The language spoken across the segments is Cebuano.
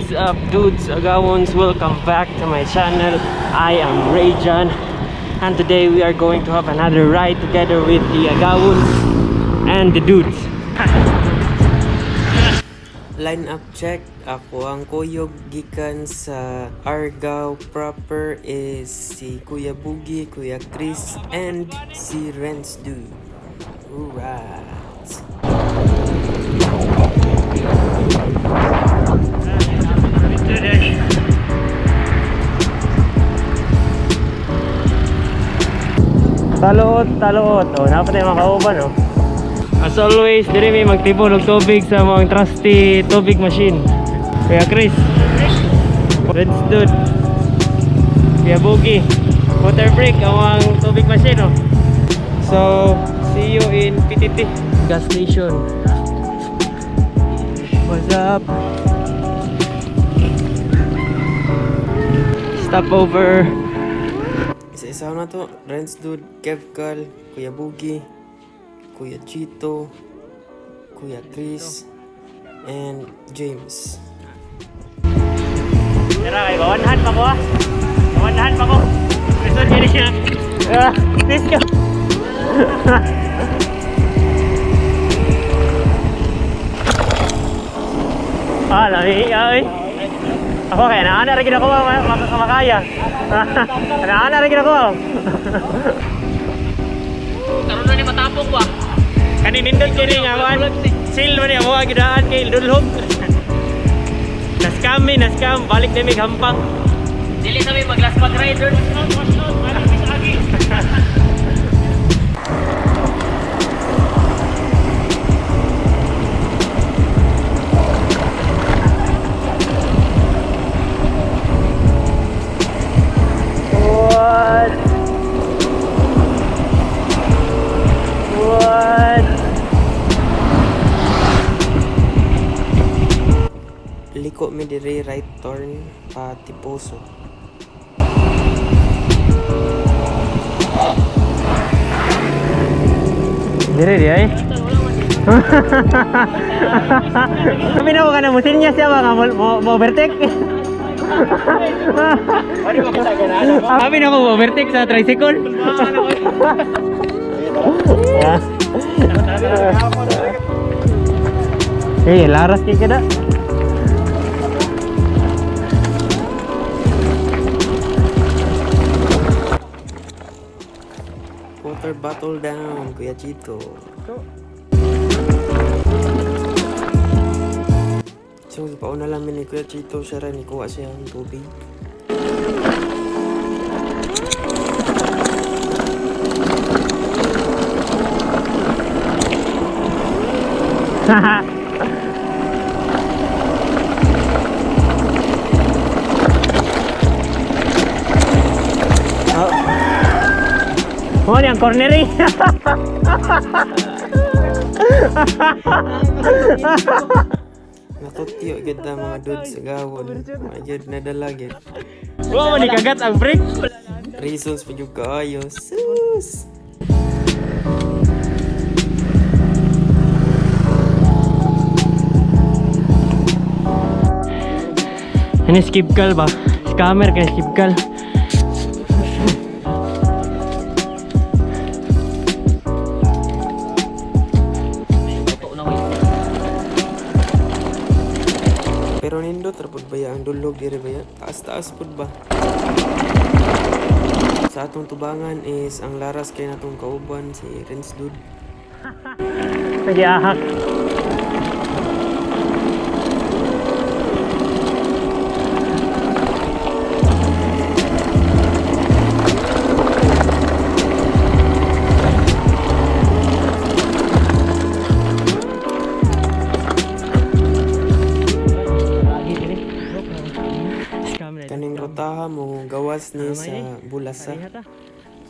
Is up, dudes, agawons? Welcome back to my channel. I am Rayjan, and today we are going to have another ride together with the agawons and the dudes. Line up check. Ako ang kuyog gikan sa Argao proper is si Kuya Boogie, Kuya Chris, and si Renz Dude. Alright. Taluot, taluot. Oh, dapat tayo makauban, oh. As always, diri may magtibon og tubig sa mga trusty tubig machine. Kuya Chris. Let's do it. Kuya Boogie. Water break ang mga tubig machine, oh. So, see you in PTT gas station. What's up? Stop over. Isa-isa na to. Renz Dude, Kevkal, Kuya Boogie, Kuya Chito, Kuya Chris, and James. Tara, kay bawanhan pa ko ah. Bawanhan pa ko. Gusto niya niya. Ah, let's go. Ah, lami ay. Ako kaya naana ra gid ako makaya. Naana ra gid ako. Karon na ni matapok ba? Kani nindot kini nga kuan. Seal man ni amo gidaan kay dulhog. Na-scam mi, na-scam. Balik na mi hampang. Dili sa mi maglaspag rider. What? What? Liko mi dire right turn pa Tiposo. Dire di ay. Kami na ko ka na mo sinya siya ba nga mo overtake. Kami na ko mo overtake sa tricycle. Eh, laras kay kada. Water bottle down, Kuya Chito. So, pauna lang mi ni Kuya Chito, siya rin ikuha siya ang tubig. Oh. Oh, ni ang corner eh. Natutyo gid na mga dudes sa gawon. Mga gid nadala gid. Wow, ni kagat ang brake. Reasons pa jud kaayo. Sus! Ano skip call ba? Scammer kay skip call. Pero nindot ra pud baya ang dulog dire baya. Taas-taas pud ba? Sa atong tubangan is ang laras kay natong kauban si Renz Dude. Nagiahak. Kaning rotaha mo gawas ni sa Bulasa.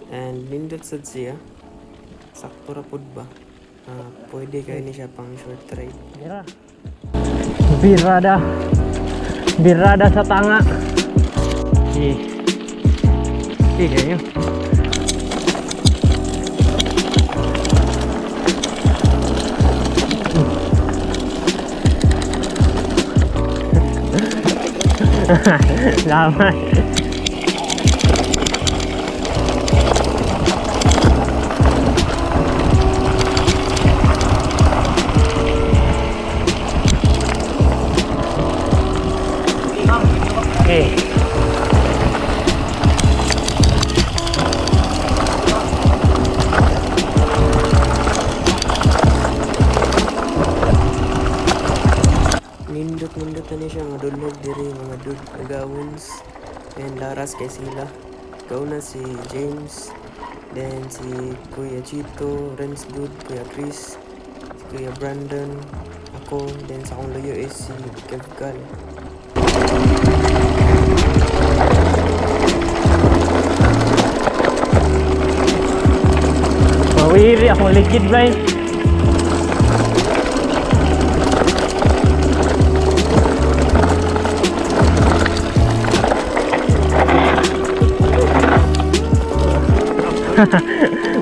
And nindot sad siya. Sakto ra pud ba? Ah, pwede kay ni siya pang short ride. Birada. Birada sa tanga. Eh. Eh, kayo. Salamat. Okay. Nindot-nindot na ni siya nga dulog diri, mga dud, nagawons and laras kay sila. Kauna si James, then si Kuya Chito, Renz Dude, Kuya Chris, si Kuya Brandon, ako, then sa akong luyo is si Kevkal. Mawiri akong ligid bay.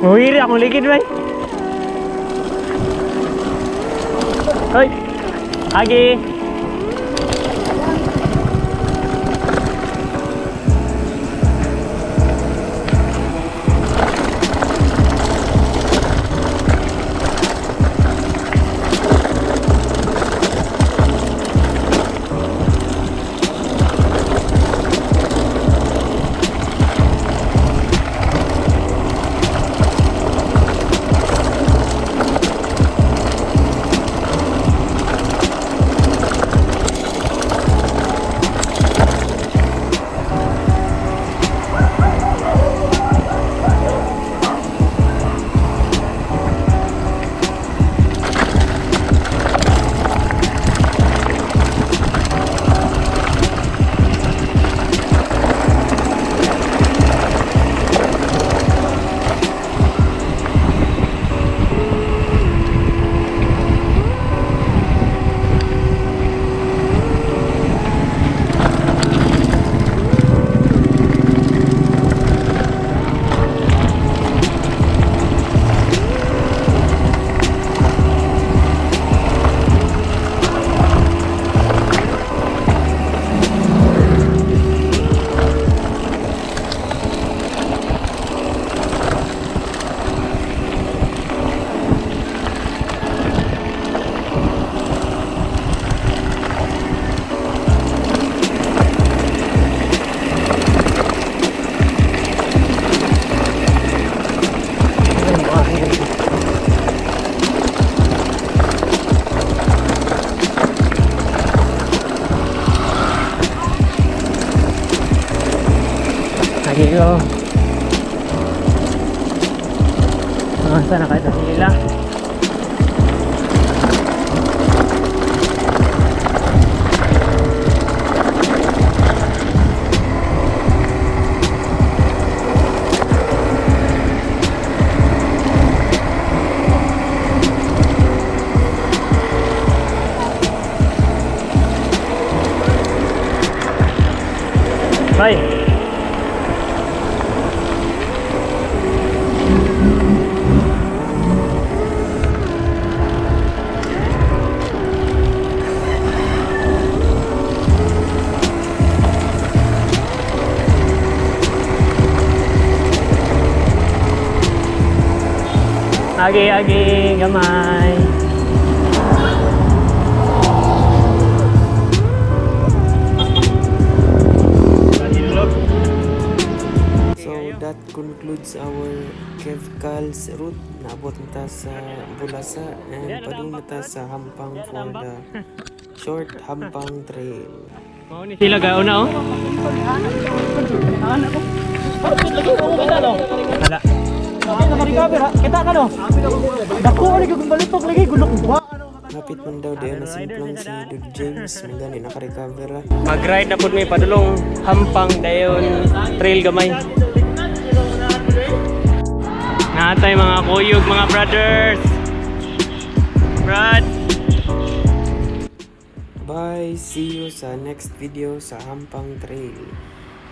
Mawiri akong ligid bay. Hoy. Agi. Lagi ko. Ah, sana kahit sa nila. Bye. Agi, agi, gamay. So that concludes our Kevkal's route. Naabot na ta sa Bulasa and padung na ta sa Hampang for the short Hampang Trail. Mao ni sila gauna oh. Hala. Kita ka no? Dako ni kung balitok lagi gulok. Hapit man daw diyan na simplang si Dude James, may gani naka-recover ra. Mag-ride na pud mi padulong Hampang dayon trail gamay. Natay mga kuyog, mga brothers. Brad. Bye! See you sa next video sa Hampang Trail.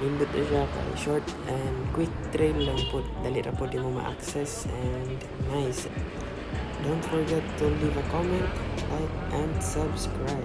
Nindot na siya kay short and quick trail lang po. Dali ra po di mo ma-access and nice. Don't forget to leave a comment, like, and subscribe.